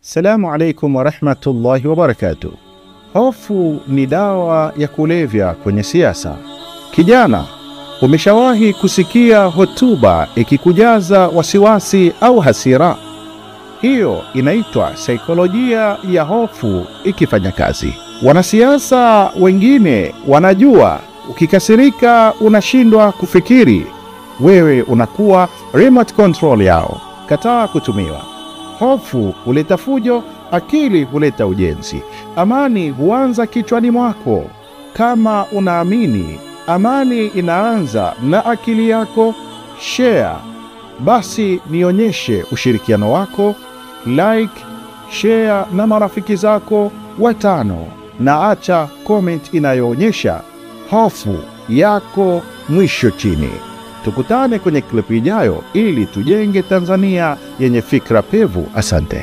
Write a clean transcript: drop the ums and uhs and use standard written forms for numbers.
Salamu alaikum warahmatullahi wabarakatuh. Hofu ni dawa ya kulevya kwenye siasa. Kijana, umeshawahi kusikia hotuba ikikujaza wasiwasi au hasira? Hiyo inaitwa saikolojia ya hofu ikifanya kazi. Wanasiasa wengine wanajua ukikasirika unashindwa kufikiri, wewe unakuwa remote control yao. Kataa kutumiwa. Hofu huleta fujo, akili huleta ujenzi. Amani huanza kichwani mwako. Kama unaamini amani inaanza na akili yako, share. Basi nionyeshe ushirikiano wako, like, share na marafiki zako 5, na acha comment inayoonyesha hofu yako mwisho chini. Tukutane kwenye clip ijayo ili tujenge Tanzania yenye fikra pevu. Asante.